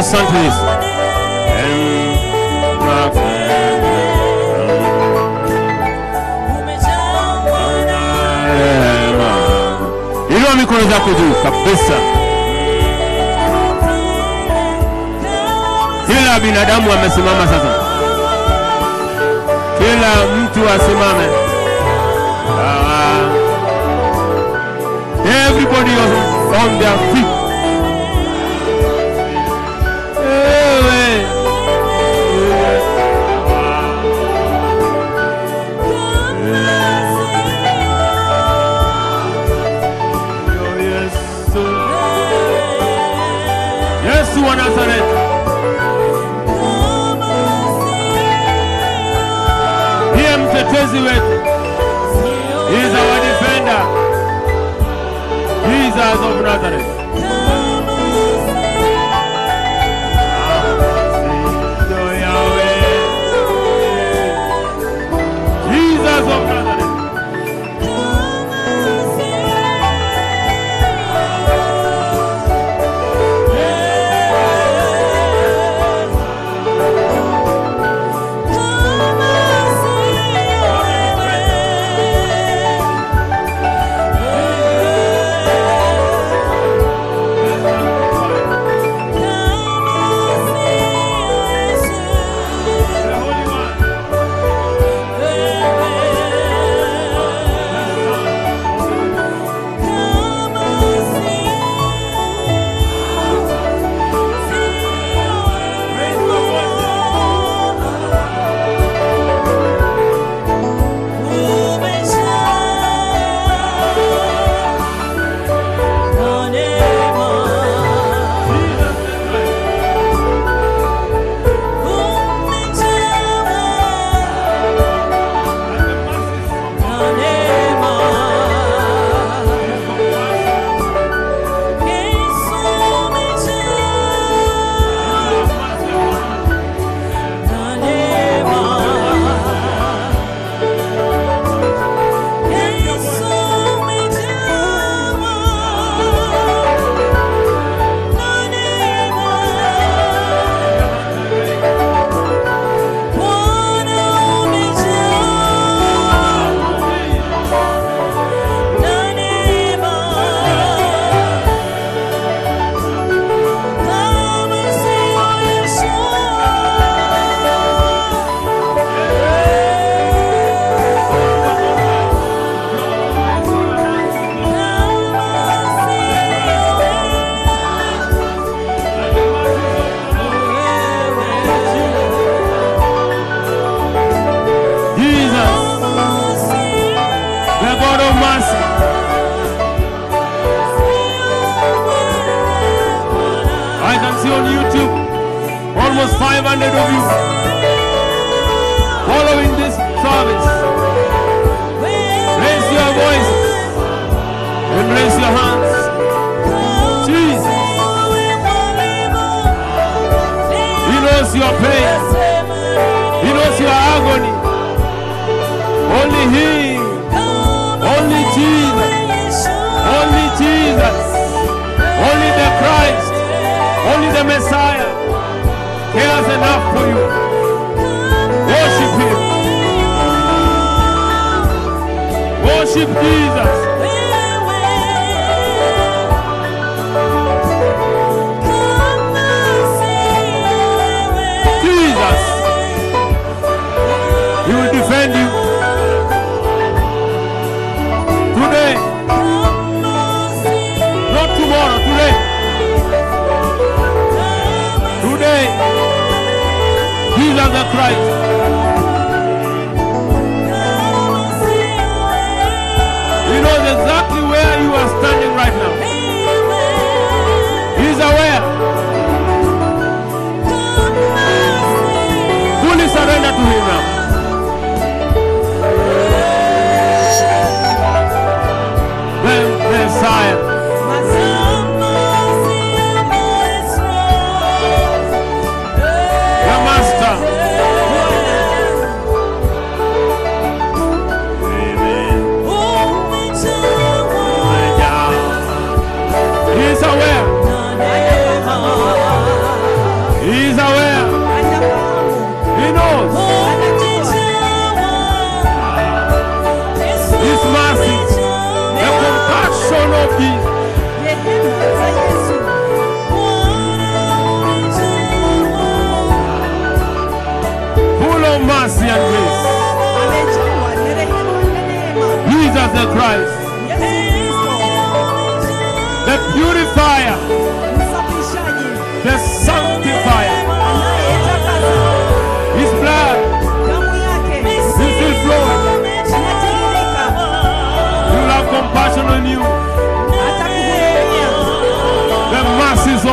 Asante Yesu. Inua mikono zako juu kabisa. Kila binadamu amesimama sasa. Kila mtu asimame. Everybody on their feet. Yesu wa Nazareti ndiye mtetezi wetu. He is our defender. Jesus of Nazareth. Jesus of Nazareth. I can see on YouTube almost 500 of you following this service. Raise your voices and raise your hands. Jesus, He knows your pain. He knows your agony. Only He, only Jesus, only Jesus, only the Christ, only the Messiah cares enough for you. Worship Him. Worship Jesus. Jesus. He will defend you. Today. Not tomorrow, today. Today, Jesus the Christ. He knows exactly where you are standing right now. He is aware. Fully surrender to Him now. The Messiah. The Master.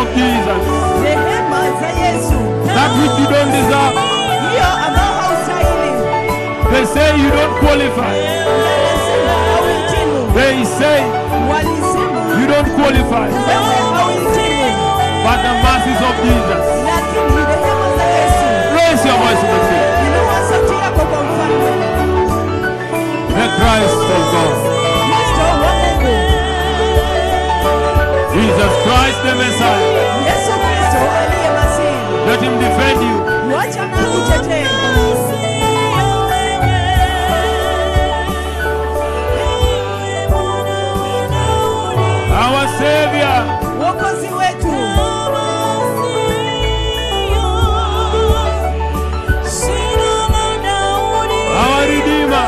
of Jesus. Rehema za Yesu. That which you don't deserve. Hiyo ambayo haustahili. They say you don't qualify. Wanasema hauhitimu. They say Walisema you don't qualify. wewe hauhitimu. But the mercies of Jesus. Lakini rehema za Yesu. Raise your voice to the King. Inua sauti yako kwa mfalme. The Christ of God. Kristo wa Mungu. Jesus Christ the Messiah. Yesu Kristo aliye Masihi. Let him defend you. Wacha na akutetee. Our Savior. Mwokozi wetu. Our Redeemer.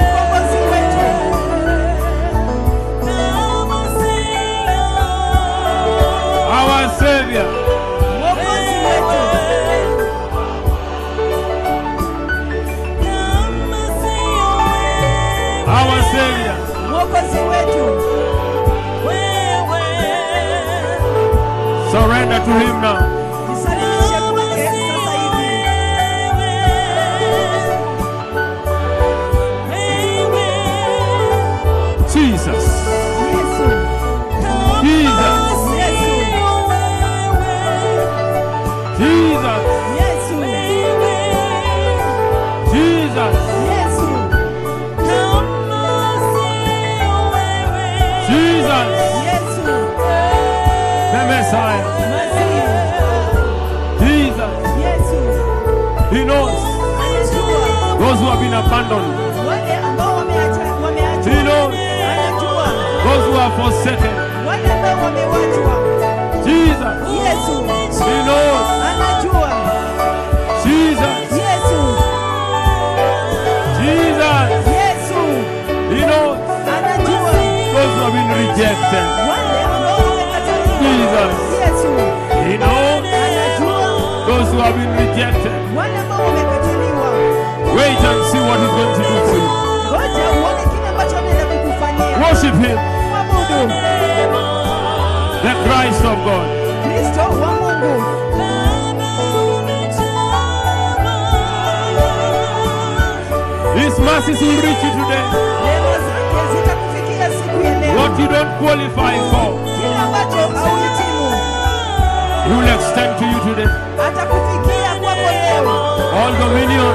Mkombozi wetu. Our Savior. Mwokozi wetu. Our Savior. Mwokozi wetu. Surrender to him now. Jisalimishe kwake sasa hivi. Jesus. Yesu. Jesus. Yesu. Jesus. Yesu. Jesus. Yesu. Jesus. Yesu. The Messiah. Masihi. Jesus. Yesu. He knows Anajua those who have been abandoned. wale ambao wameachwa. He knows Anajua those who are forsaken. wale ambao wamewachwa. Jesus. Yesu. He knows. Anajua. Jesus. Yesu. Jesus. Yesu. He knows Anajua those who have been rejected. wale ambao wamekataliwa. Jesus. Yesu. He knows Anajua those who have been rejected. wale ambao wamekataliwa. Wait and see what he's going to do for you. Ngoja uone kile ambacho anaenda kukufanyia. Worship him, Mwabudu the Christ of God. Kristo wa Mungu. His mercies will reach you today. Rehema zake zitakufikia siku ya leo. What you don't qualify for, Kile ambacho hauhitimu he will extend to you today. atakufikia kwako leo. All dominion,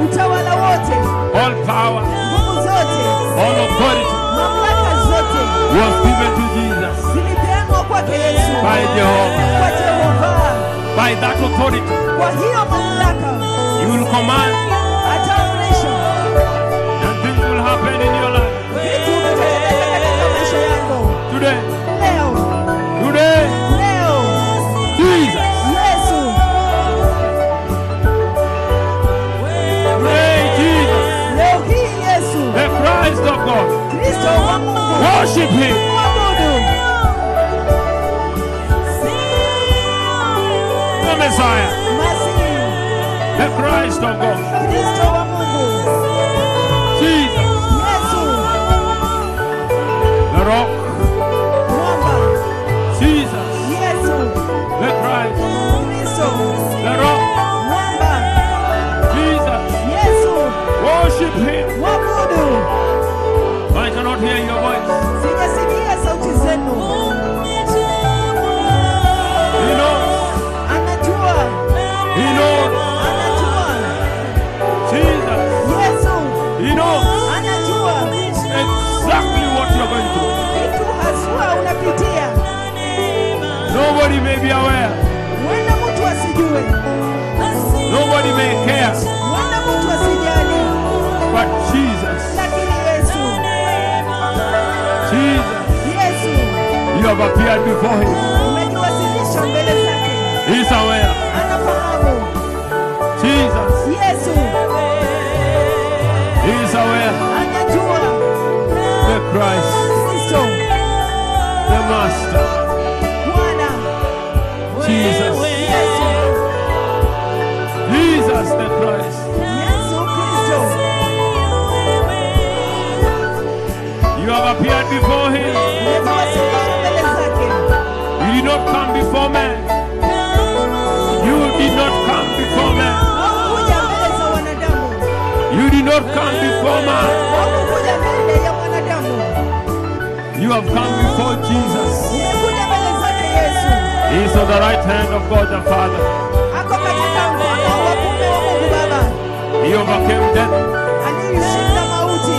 Utawala wote, all power, nguvu zote, all authority mamlaka zote was given to Jesus zilipeanwa kwake Yesu by Jehovah. kwa Jehova. By that authority, Kwa hiyo mamlaka you will command ataamrisha and things will happen in your life. vitu vitatendeka katika maisha yako Today, leo. today, Leo Jesus. Yesu, Today, Jesus, leo hii Yesu, the Christ of God. Kristo wa Mungu, Worship him. mwabudu The Messiah, Masihi, the Christ of God. Kristo wa Mungu, Jesus, Yesu, the rock. mwamba, Jesus, Yesu, the Christ, Kristo, the rock. mwamba, Jesus, Yesu, worship him. mwabudu. I cannot hear your voice. Sijasikia sauti zenu. He knows. Anajua, He knows. anajua. Jesus, Yesu, he knows anajua exactly what you're going through. vitu haswa unapitia. Nobody may be aware. Huenda mtu asijue, Nobody may care. huenda mtu asijali, But Jesus, lakini Yesu, Jesus, Yesu, you have appeared before him. umejiwasilisha mbele zake, He's aware. anafahamu. Jesus, Yesu he is aware. anajua. The Christ, Kristo, the Master. Bwana Jesus, Yesu, Jesus the Christ. Yesu Kristo, You have appeared before him. umejiwasilisha mbele zake. You did not come before man. You did not come before man. Haukuja mbele za wanadamu. You did not come before man. Haukuja mbele ya mwanadamu. You have come before Jesus. Umekuja mbele zake Yesu. He is on the right hand of God the Father. Ako katika mkono wa kuume wa Mungu Baba. He overcame death Aliishinda mauti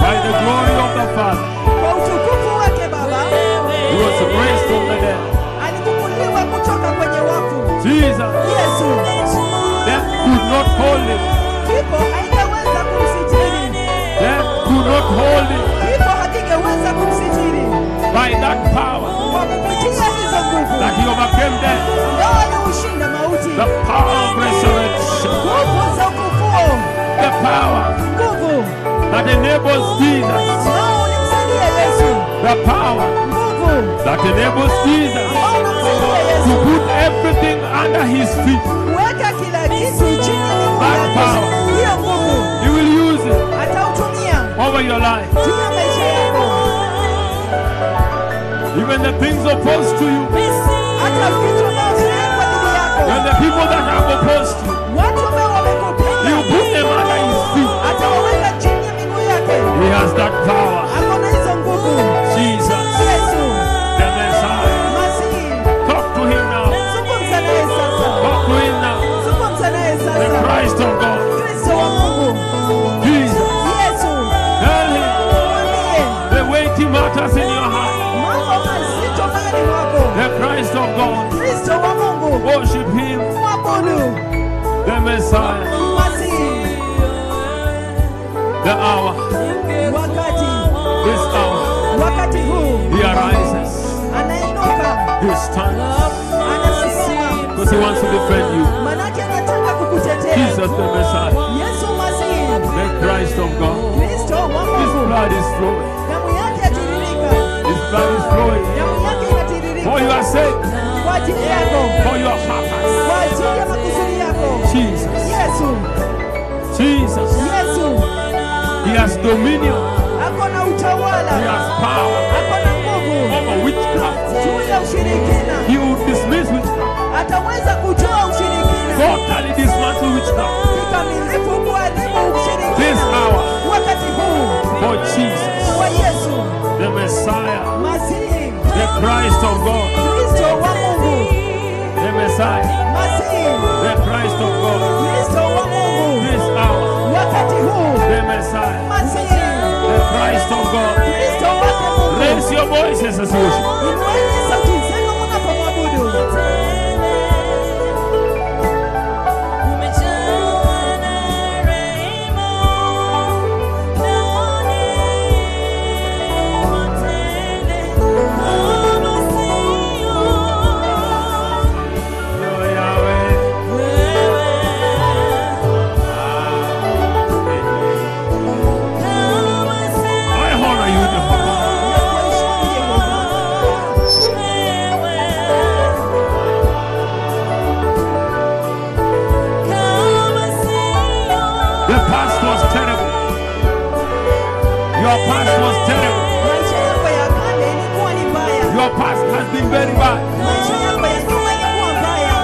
by the glory of the Father. kwa utukufu wake Baba. He was raised from the dead. Alifufuliwa kutoka kwenye wafu. Jesus, Yesu, death could not hold him. kifo haingeweza kumsitiri. Death could not hold him. Kifo hakingeweza kumsitiri. By that power Kwa kupitia hizo nguvu that he overcame death, ambao aliushinda mauti, the power of resurrection, nguvu za ufufuo, the power nguvu that enables Jesus, ambao ulimsaidia Yesu, the power nguvu that enables Jesus ambao unamsaidia to Yesu put everything under his feet. kuweka kila kitu chini ya miguu That yake. power. Hiyo nguvu He will use it atautumia over your life. juu ya maisha yako, Even the things opposed to you, hata vitu ambavyo vimewekwa dhidi yako, and the people that have opposed you, watu ambao he wamekupinga, will put them under his feet. atawaweka chini ya miguu yake. He has that power. Ako na hizo nguvu. Jesus, Yesu the Messiah. Masihi, Talk to him now. zungumza naye sasa, Talk to him now. zungumza naye The sasa. Christ of God. Kristo wa Mungu, Jesus. Yesu, Tell him mwambie the weighty matters in your heart. mambo mazito moyoni mwako. The Christ of God. Kristo wa Mungu, Worship him, mwabudu the Messiah. Masihi. The hour, Wakati this hour, wakati huu he arises. anainuka, He stands anasimama, because he wants to defend you. manake anataka kukutetea. Jesus, the Messiah, Yesu Masihi, the Christ of God. Kristo wa His Mungu, blood is flowing. damu yake yatiririka, His blood is flowing. damu yake inatiririka For your sake, kwa ajili yako, for your purpose. kwa ajili ya makusudi yako. Jesus, Yesu, Jesus. Yesu He has dominion. ako na He utawala, has power ako na nguvu over witchcraft. juu ya ushirikina. He will dismiss witchcraft. Ataweza kutoa ushirikina Totally dismantle witchcraft. kikamilifu, kuharibu This ushirikina hour, wakati huu for Jesus, kwa Yesu the Messiah, Masihi, the Christ of God, Kristo wa Mungu, the Messiah, Masihi, the Christ of God. Kristo wa Mungu, This hour, wakati huu the Messiah, Masihi, the Christ of God. Kristo wake Mungu. Raise your voices as you worship. Inueni sauti zenu mnapomwabudu. Oh, Yahweh. I honor you, Jehovah. Nakuheshimu Yehova. The past was terrible. Your past was terrible. Maisha yako ya kale ilikuwa ni mbaya. Your past has been very bad. Maisha yako ya nyuma imekuwa mbaya.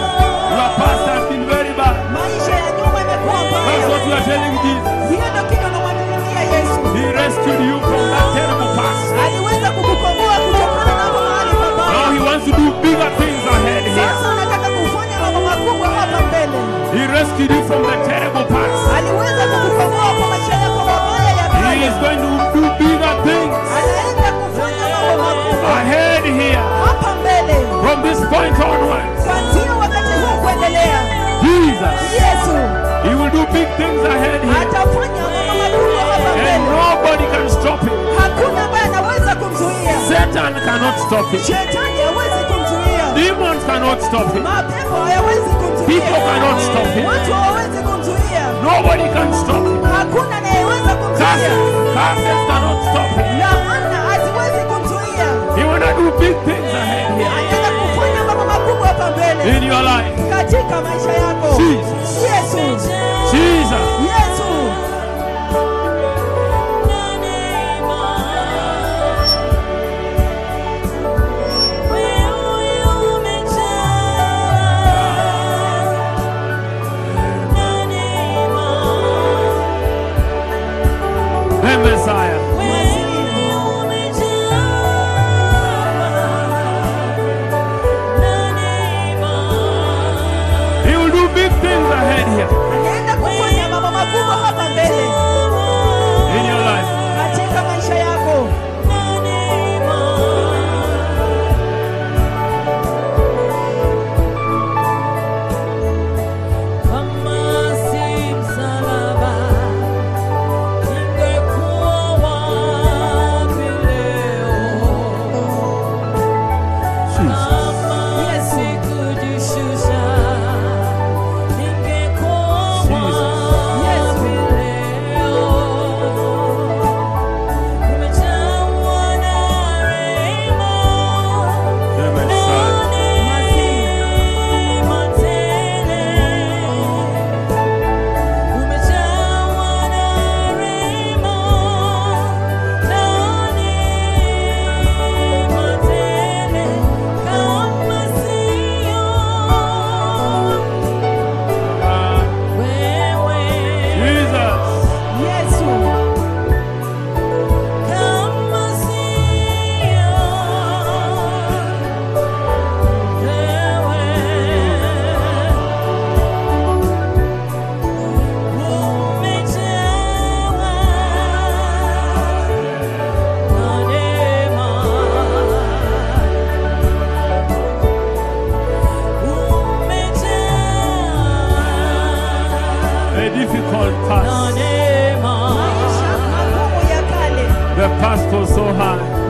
Your past has been very bad. Maisha ya nyuma imekuwa That's mbaya. what you are telling Jesus. Hiyo ndio kitu unamwambia Yesu. He rescued you from that terrible past. Aliweza kukukomboa kutokana na hapo mahali Now pabaya. he wants to do bigger things ahead here. Sasa anataka kufanya mambo makubwa hapa mbele. He rescued you from the terrible past. Aliweza kukukomboa kwa maisha yako mabaya ya He kale. is going to do bigger things Anaenda kufanya mambo makubwa ahead here. hapa mbele. From this point onwards, Kuanzia wakati huu kuendelea, Jesus, Yesu he will do big things ahead here. atafanya mambo makubwa hapa And mbele. nobody can stop him. Hakuna ambaye anaweza kumzuia. Satan cannot stop him. Shetani hawezi kumzuia. Demons cannot stop him. Mapepo hayawezi kumzuia. People cannot stop him. Watu hawawezi kumzuia. Nobody can stop him. Hakuna anayeweza kumzuia. Curses cannot stop him. Laana haziwezi kumzuia. He wanna do big things ahead here Anataka kufanya mambo makubwa hapa mbele in your life. katika maisha yako. Jesus. Yesu, Jesus. Yesu. here Anaenda kufanya mambo makubwa hapa mbele in your life. Katika maisha yako. Kama si msalaba, ningekuwa wapi leo? Kama sikujishusha, ningekuwa wapi leo? Umejawa na rehema, The Messiah. Jesus. Yesu. A difficult past. Maisha magumu ya kale. The past was so hard.